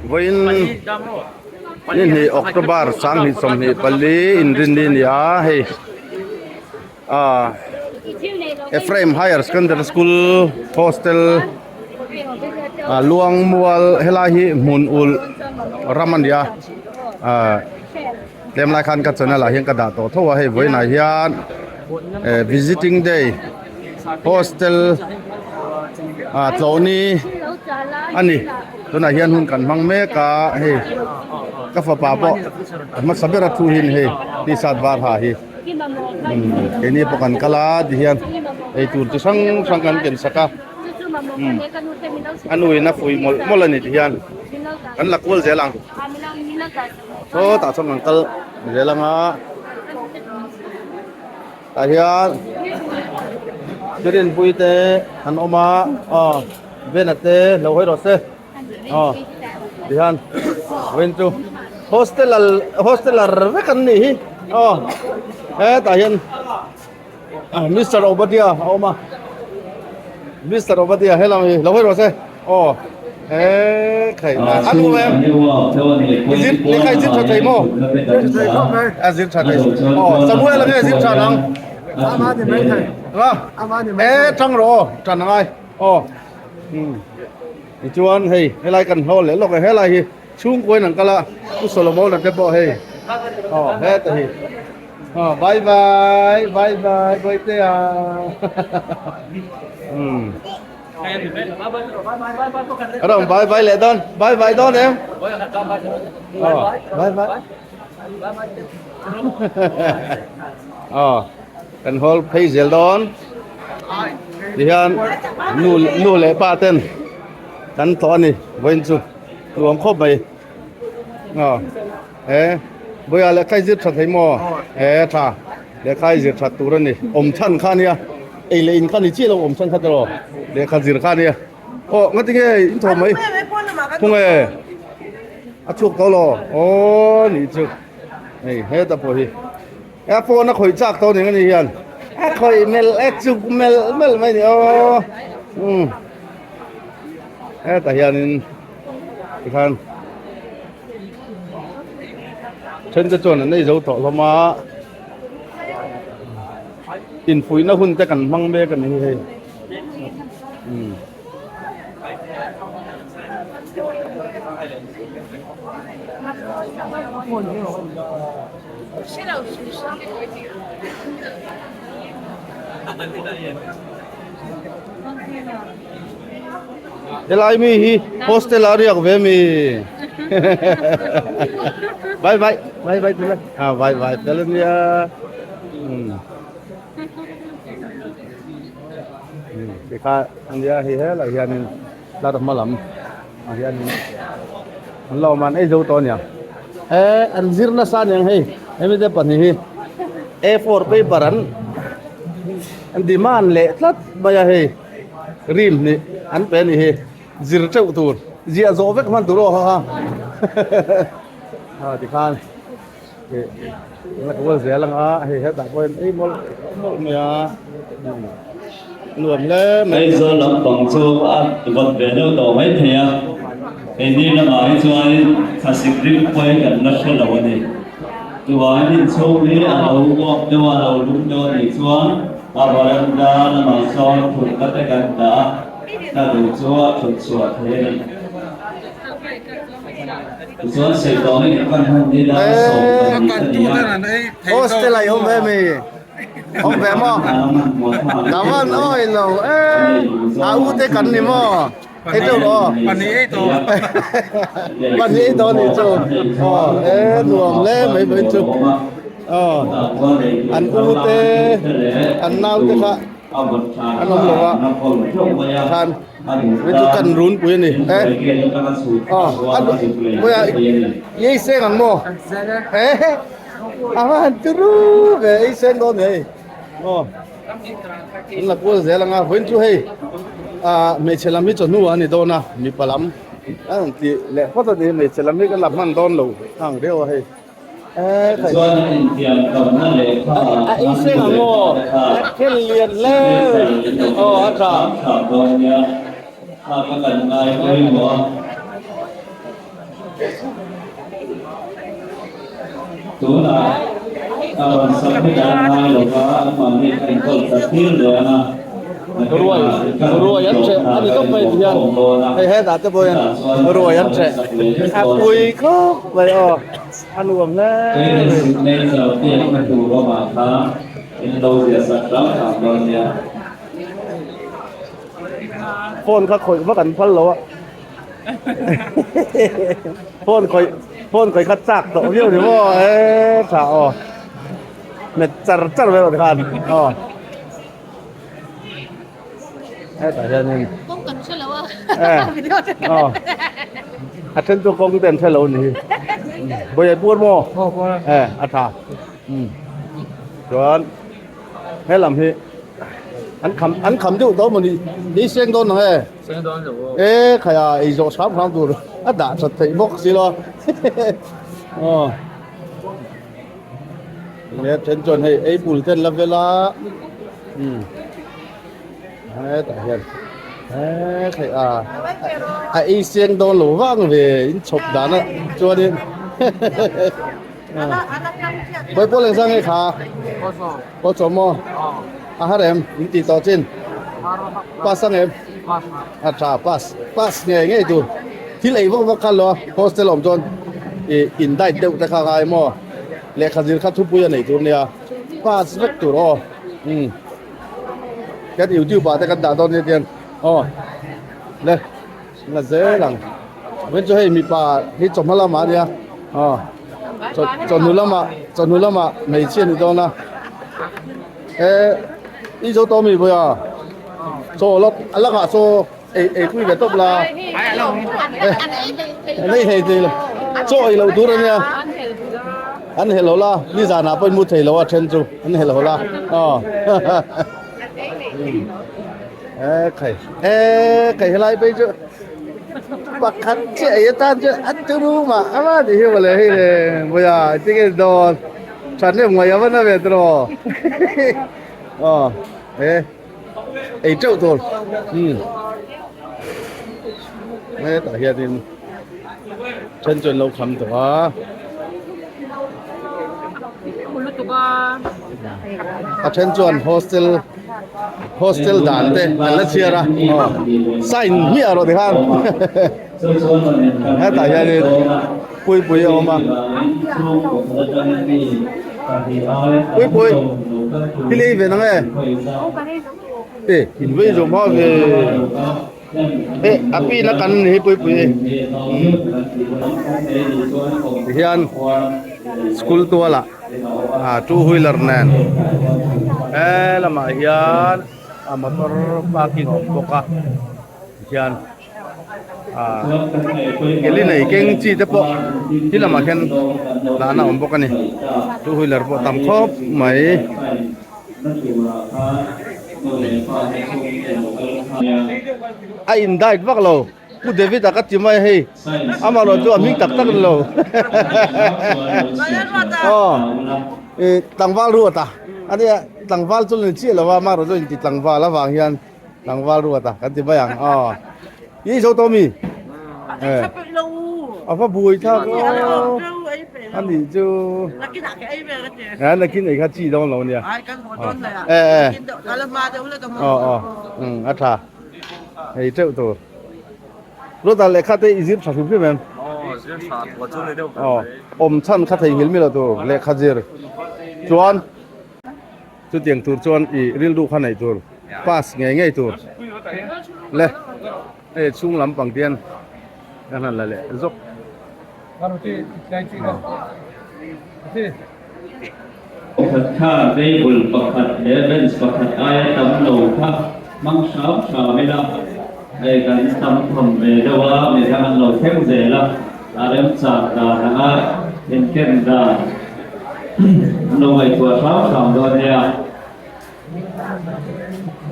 Vawiin ni hnih October 2024 inrinni a ni a hei ah Ephraim Higher Secondary School hostel ah Luangmual helai hi hmun ulh ram a ni a ah tlem lai khan ka channel ah hian ka dah tawh tho a hei vawiinah hian eh visiting day hostel ah tlawhni a ni tunah hian hun kan hmang mek a hei ka fapa pawh a hmasa ber a thu hin hei t-shirt var ha hi umm keini pawh kan kal a tihian eitur chi hrang hrang kan ken sak a umm a nu in a fuih mawlh mawlh a ni tihian kan la kual zel ang. Sawtah chuan kan kal zel ang a tah hian Rinpui te an awm a aw Vena te lo hawi rawh se aw tihian vawiin chu hostel hosteler vek an nih hi aw hetah hian Mister Obadia a awm a Mister Obadia helam hi lo hawi rawh se aw he khai a nu em zir lehkha i zir tha thei maw a zir tha thei aw Samuel a nge zir tha nang e tang rawh aw tan angai aw tichuan hei helai kan hlawl leh lawk e helai hi Chhungkuain an kal a, Pu Solomon-a te pawh hei aw heta hi aw bye bye bye bye Bawihtea umm a rawn bye bye leh dawn bye bye dawn em aw bye bye aw kan hawl phei zel dawn tihian nu nu leh pa ten kan tlawh a ni vawiin chu. Nuam khawp mai aw he Buia lehkha i zir tha thei maw he tha lehkha i zir that tur a ni awm chhan kha ania ei leh in kha ni chiah lo awm chhan kha tiraw lehkha zir kha ania aw ngati nge in thaw mai phung e a chhuak tawh lo aw nih chu hei heta pawh hi a phone a khawih chak tawh ning ani hian a khawih melh a chuk melh melh mai ni aw umm. Hetah hianin tikhan then te chuan an ei zo tawh hlawm a infuihna hun te kan hmang mek a ni hei umm. Helai mi hi hostel a riak ve mi bye bye bye bye tula ah bye bye fel ania um tikha ania hi helai hianin tlar hma lam ah hianin an lo awm a an ei zo tawh aniang eh an zir nasa aniang hei hemi te pahnih hi A4 paper an an demand leh tlat mai a hei rim hnih an pe a nih hi zir teuh tur ziah zawh vek hman tur aw ha ha tikhan ih la kual zel ang a hei hetah pawh hian ei mawlh mawlh mai a nuam hle mai. Aizawl lampang chu a vawt ve deuh tawh mai thei a, keini lamah hi chuanin thlasik rim pawh hi kan la hre lo a ni. Chuvangin inchhung hi a lo uap deuh a, a lo lum deuh a nih chuan a veranda lamah sawn thutna te kan dah a, hna duh chu a thut chhuah thei a ni. Tichuan Seitawng in kan hun ni dar 12 a ni a. Hostel ah i awm ve mi? Awm ve maw? Ka van awi lo e, a u te kan ni maw? Ei teuh rawh aw. Pahnih ei tawh. Pahnih ei tawh a nih chu. Aw e nuam hle mai mai chu. Aw an u te an nau te kha an awm lo a khan mai chu kan run pui a ni e. Aw a puia i ei seng ang maw? E a han turu ve ei seng dawn ni hei. Aw. An la kual zel ang a, vawiin chu hei ah hmeichhe lam hi chawhnu a ni dawn a, mipa lam a rawn ti leh phawt a ni, hmeichhe lam hi ka la hman dawn lo ang deuh a hei eh khai a ei seng ang aw a khel lian hle aw a tha. Tunah a rawn submit a ngai lo va, anmahni kha inkawl ta thil leh ang a. Ruai ruai an ṭheh a ni tawp mai ti hian hei hetah te pawh hian ruai an ṭheh a pui khawp mai aw a nuam hle mai. Phone kha khawih vak an phal lo a phone khawih phone khawih kha chak tawh viau ni maw e tha aw met char char vel ang khan aw hetah hianin kawng kan hre lo a aw a then chu kawng te an hre lo a ni hi bawihei puar maw e a tha chuan he lam hi an kham an kham deuh tawh mawni ni seng dawn ang e Seng dawn lo aw. E khai a ei zawh hram hram tur a dah that theih bawk si lo aw nge then chuan hei ei bul ten la vel a um hetah hian he khai a a ei seng dawn lo vang ve in chhawp dan a chuanin Bai pawh leng sang e kha Paw chawm maw a har em in tih tawh chin pass ang em a tha pass pass ngei ngei tur thil ei vak vak kha lo a hostel awm chuan ih in diet deuh te kha ngai maw lehkha zir kha thupui a nei tur nia pass vek tur aw um kan youtube ah te kan dah dawn nia tiang aw le. La zel ang vawiin chu hei mipa hi chawhma lamah a nia aw chawhnu lamah chawhnu lamah hmeichhia a ni dawn a eh i zo tawh mi vawiah chaw la a lakah chaw ei ei pui ve tawp la eh an ei thei thei lo chaw ei loh tur a nia an helh lo la nizanah pawh in mu thei lo a then chu an helh lo la aw. E khai e khai helai phei chu pakhat chiah ei atan chuan a turu mah a tih hi mawle hei le vawiah tinge dawn thahnem ngaih a va na ve tawh aw e ei teuh tur um hetah hianin then chu an lo kham tawh a. A then chuan hostel hostel dan te an la chhiar a sign hmiah rawh tikhan hetah hianin puipui a awm a puipui thil ei ve nang e e in vei zawm hma ve e a pin a kan ni hi puipui tihian school tualah. Ah two wheeler nen he lamah hian a motor parking a awm bawk a tihian ah keli nei keng chi te pawh khi lamah khian dahna a awm bawk a ni two wheeler pawh tam khawp mai. A in diet vak lo. Pu David a ka ti mai hei amarawh chu a hming tak tak ni lo aw i tlangval ruat a ania tlangval chu ni chiah lo a amarawh chu inti tlangval avang hian tlangval ruat a kan ti mai ang aw i zo tawh mi a va bui thlak aw ani chu a nakin ei kha chi dawn lo nia e e aw aw a tha. Hei teuh tur. Ruata lehkha te i zir tha hrim hrim em? Aw, zir tha thuah chu ni deuh ber Aw, mai. awm chhan kha thei nghil mi lo tur lehkha zir chuan chutiang tur chuan i rilru kha neih tur, pass ngei ngei tur. Le, hei chhung lampang te hian ka hlan la leh zawk. Pakhat kha table pakhat leh bench pakhat aia tam lo kha hmang hram hram ila, hei kan tam tham ve deuh a, midang an lo thleng zel a, a remchang dan anga inken dan an lo ngaihtuah hram hram dawn nia.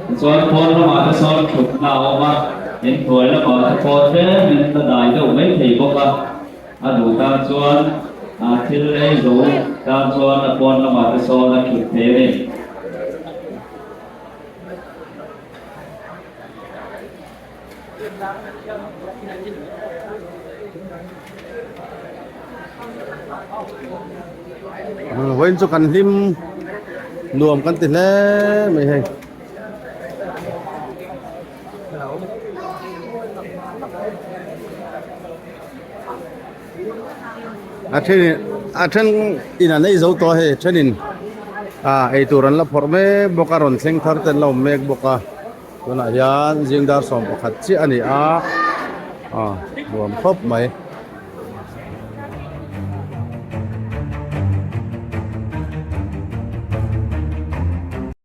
Tichuan pawn lamah te sawn thutna a awm a, inhnuai lamah te pawh tlemin la dai deuh mai thei bawk a. A duh tan chuan thil ei zo tan chuan a pawn lamah te sawn a thut thei a ni. Vawiin chu kan hlim nuam kan ti hle mai hei. A then a then in an ei zo tawh a hei thenin ah eitur an la phawrh mek bawk a rawn thleng thar te an la awm mek bawk a tunah hian zing dar 11 chiah a ni a ah nuam khawp mai.